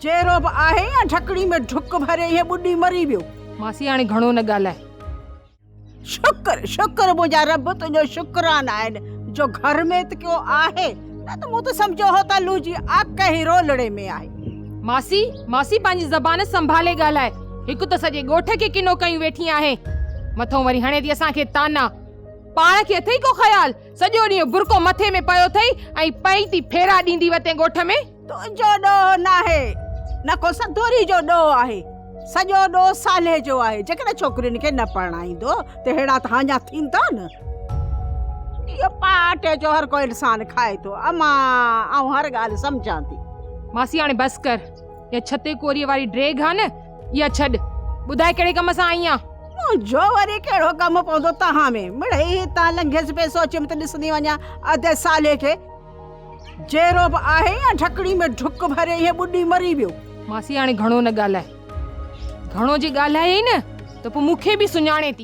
جيئرو به آهي يا ڍڪڻي ۾ ڍڪ ڀري ائين ٻڏي مري ويو. ماسي هاڻي گهڻو نه ڳالهاء. شڪر شڪر منهنجا رب تنهنجو شڪرانا آهن جو گهر ۾ ته ڪيو آهي نه ته مون ته سمجهيو هو ته لو جي آڪهه ئي رولڙي ۾ آهي. ماسي ماسي پنهنجي زبان سنڀالي ڳالهاء هڪ ته سڄي ڳوٺ کي ڪنو ڪيون ويٺي آهين مٿئون وري هڻي ٿي اسان کي طعنا پاڻ کي اٿئي ڪو خيال سڄو ڏينهن برقعو مٿي ۾ پيو اٿئي ۽ پئي ٿي ڦيرا ڏيندي وتين ڳوٺ ۾. تنهنجو ڏوهه ناهي، نه ڪو سدوري جو ڏوهه آهي، سڄو ڏوهه صالح جو آهي، جيڪڏهن ڇوڪرين کي نه پرڻائيندو ته ههڙا ته هاڃا ٿيندا نه. اهو پاٽ جو هر ڪو انسان کائي ٿو، امان آئون هر ڳالهه سمجهان ٿي. ماسي هاڻي بس ڪر، اها ڇتي ڪوريء واري ڊيگهه آ نه، اها ڇڏ، ٻڌاء ڪهڙي ڪم سان آئي آن؟ منهنجو وري ڪهڙو ڪم پوندو توهان ۾، مڙئي هتان لنگهيس پئي سوچيم ته ڏسندي وڃان ادي صالح کي. جيئرو به آهي يا ڍڪڻي ۾ ڍڪ ڀري ائين ٻڏي مري ويو. ماسي هاڻي گهڻو نه ڳالهاء. گهڻو جي ڳالهايئي نه ته پوء مون کي به سڃاڻي ٿي.